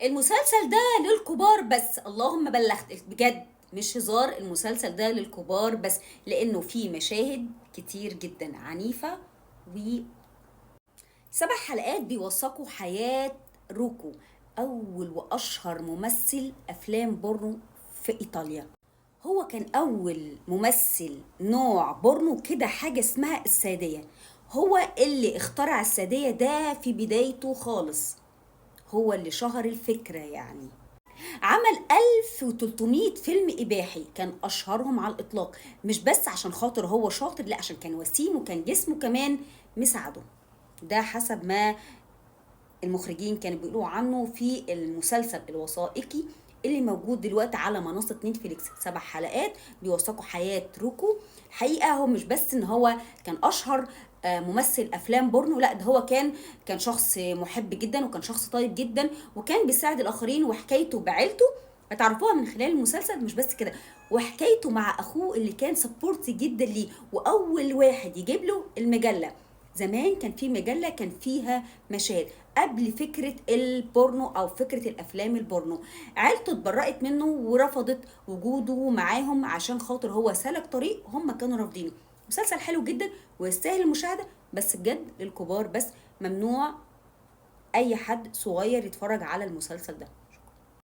المسلسل ده للكبار بس، اللهم بلغت، بجد مش هزار. المسلسل ده للكبار بس لانه فيه مشاهد كتير جدا عنيفة. و 7 حلقات بيوثقوا حياة روكو، أول وأشهر ممثل أفلام بورنو في إيطاليا. هو كان أول ممثل نوع بورنو كده، حاجة اسمها السادية. هو اللي اخترع السادية ده في بدايته خالص، هو اللي شهر الفكرة يعني. عمل 1300 فيلم إباحي، كان أشهرهم على الإطلاق، مش بس عشان خاطر هو شاطر، لا عشان كان وسيم وكان جسمه كمان مساعده. ده حسب ما المخرجين كانوا بيقولوا عنه في المسلسل الوثائقي اللي موجود دلوقتي على منصة نتفليكس. 7 حلقات بيوثقوا حياة روكو. الحقيقة هو مش بس ان هو كان اشهر ممثل افلام بورنو، لا ده هو كان شخص محب جدا، وكان شخص طيب جدا، وكان بيساعد الاخرين، وحكايته بعيلته هتعرفوها من خلال المسلسل. مش بس كده، وحكايته مع اخوه اللي كان support جدا ليه، واول واحد يجيب له المجلة. زمان كان في مجلة كان فيها مشاهد قبل فكرة البورنو أو فكرة الأفلام البورنو. عيلته اتبرأت منه ورفضت وجوده معاهم عشان خاطر هو سلك طريق هم كانوا رافضينه. مسلسل حلو جدا ويستاهل المشاهدة، بس بجد للكبار بس، ممنوع أي حد صغير يتفرج على المسلسل ده.